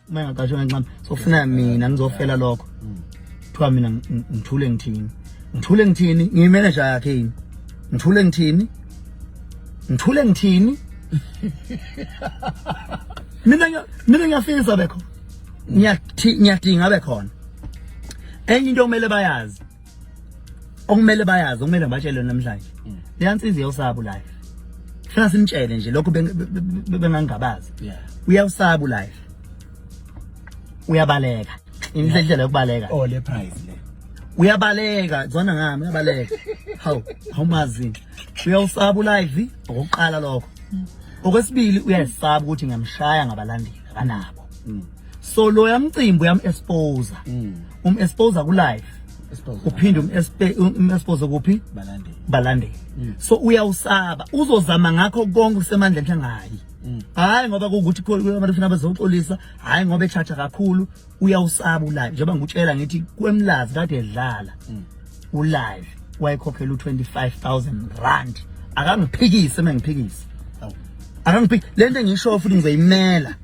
Uma engaqashwe ngenxa so kufuna mina ngizofela lokho. Kuthiwa mina ngithule ngithini? Ngithule ngithini? Ngiyimanager yakhe yini? Ngithule ngithini? Ngithule ngithini? Mina ngiyafisa bekho. Ngiyathi ngiyadinga bekhona. Enye into okumele bayazi. Okumele bayazi, okumele ngibatshele namhlanje. Leya nsizwa iyawusaba ulife. Funa simtshele nje lokho bengangabazi. Uyawusaba ulife. Uyabaleka. Indlela yokubaleka. Oh le price le. Uyabaleka, zwana ngami uyabaleka. Hawu, awumazi. Uyawusaba ulive okokuqala lokho. Okwesibili uyayisaba ukuthi ngiyamshaya ngabalandeli akanabo. So lo yamcimbi uyam expose. Um expose ku live. Uphinde um expose kuphi? Balandeli. Balandeli. So uyawusaba, uzozama ngakho konke kusemandleni engayi. Hayi ngoba kuwukuthi abantu funa bazoxolisa, hayi ngoba echacha kakhulu, uyawusaba ulive. Njengoba ngikutshela ngithi kwemlazi kade edlala. Ulive wayekhokhela u25000 rand. Akangiphikise mengiphikise. Akangiphiki. Lento engishoyo futhi ngizoyimela.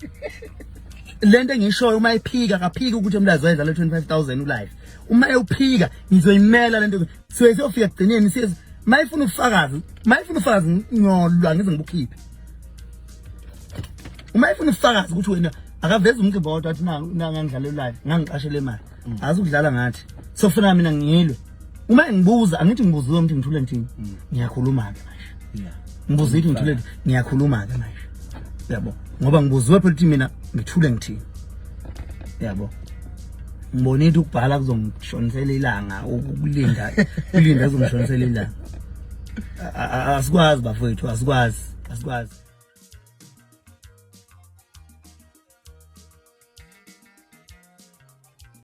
Lento engishoyo uma ephika akaphiki ukuthi emlazi wayedlala 25000 ulive. Uma ewuphika ngizoyimela lento. Siye siyofika ekugcineni siye mayifuna ubufakazi, mayifuna ubufakazi ngiyolwa ngize ngibukhiphe. Uma efuna ubufakazi ukuthi wena akaveze umcimbi owodwa athi na ngangidlala live, ngangiqashele imali. Azi ukudlala ngathi. So funa mina ngilwe. Uma ngibuza angithi ngibuziwe ukuthi ngithule ngithini. Ngiyakhuluma ke manje. Ngibuza ukuthi ngithule ngiyakhuluma ke manje. Yabo. Ngoba ngibuziwe phela ukuthi mina ngithule ngithini. Yabo. Ngibona into ukubhala kuzongishonisela ilanga ukulinda kulinda kuzongishonisela ilanga. Asikwazi bafowethu, asikwazi, asikwazi.